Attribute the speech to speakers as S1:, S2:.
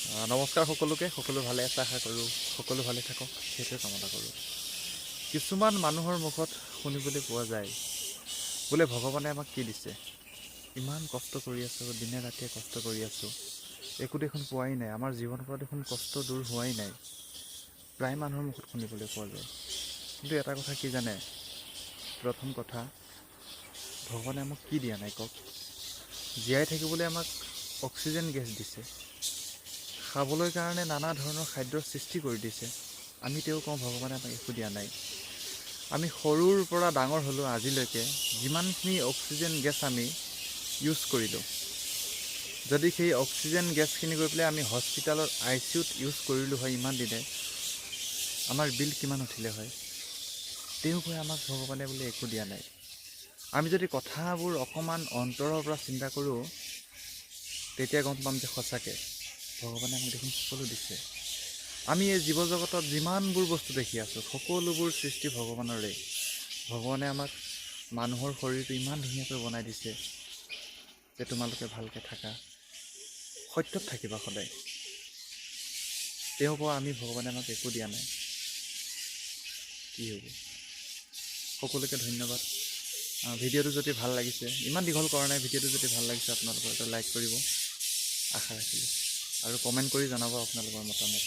S1: নমস্কাৰ সকলোকে। সকলো ভালে আছে আশা কৰোঁ। সকলো ভালে থাকক, সেইটোৱে কামনা কৰোঁ। কিছুমান মানুহৰ মুখত শুনিবলৈ পোৱা যায়, বোলে ভগৱানে আমাক কি দিছে? ইমান কষ্ট কৰি আছোঁ, দিনে ৰাতিয়ে কষ্ট কৰি আছোঁ, একো দেখোন পোৱাই নাই। আমাৰ জীৱনৰ পৰা দেখোন কষ্ট দূৰ হোৱাই নাই। প্ৰায় মানুহৰ মুখত শুনিবলৈ পোৱা যায়। কিন্তু এটা কথা কি জানে? প্ৰথম কথা, ভগৱানে আমাক কি দিয়া নাই কওক? জীয়াই থাকিবলৈ আমাক অক্সিজেন গেছ দিছে, খাবলৈ কাৰণে নানা ধৰণৰ খাদ্যৰ সৃষ্টি কৰি দিছে। আমি তেওঁ কওঁ ভগৱানে আমাক একো দিয়া নাই। আমি সৰুৰ পৰা ডাঙৰ হ'লোঁ, আজিলৈকে যিমানখিনি অক্সিজেন গেছ আমি ইউজ কৰিলোঁ, যদি সেই অক্সিজেন গেছখিনি গৈ পেলাই আমি হস্পিটেলত আইচিইউত ইউজ কৰিলোঁ হয়, ইমান দিনে আমাৰ বিল কিমান উঠিলে হয়? তেওঁ কয় আমাক ভগৱানে বোলে একো দিয়া নাই। আমি যদি কথাবোৰ অকণমান অন্তৰৰ পৰা চিন্তা কৰোঁ, তেতিয়া গম পাম যে সঁচাকৈ ভগৱানে আমাক দেখোন সকলো দিছে। আমি এই জীৱ জগতত যিমানবোৰ বস্তু দেখি আছোঁ, সকলোবোৰ সৃষ্টি ভগৱানৰে। ভগৱানে আমাক মানুহৰ শৰীৰটো ইমান ধুনীয়াকৈ বনাই দিছে যে তোমালোকে ভালকৈ থাকা, সত্যত থাকিবা সদায়। তেওঁ কয় আমি ভগৱানে আমাক একো দিয়া নাই। কি হ'ব? সকলোকে ধন্যবাদ। ভিডিঅ'টো যদি ভাল লাগিছে, ইমান দীঘল কৰা নাই, ভিডিঅ'টো যদি ভাল লাগিছে আপোনালোকৰ, এটা লাইক কৰিব আশা ৰাখিলোঁ আৰু কমেণ্ট কৰি জনাব আপোনালোকৰ মতামত।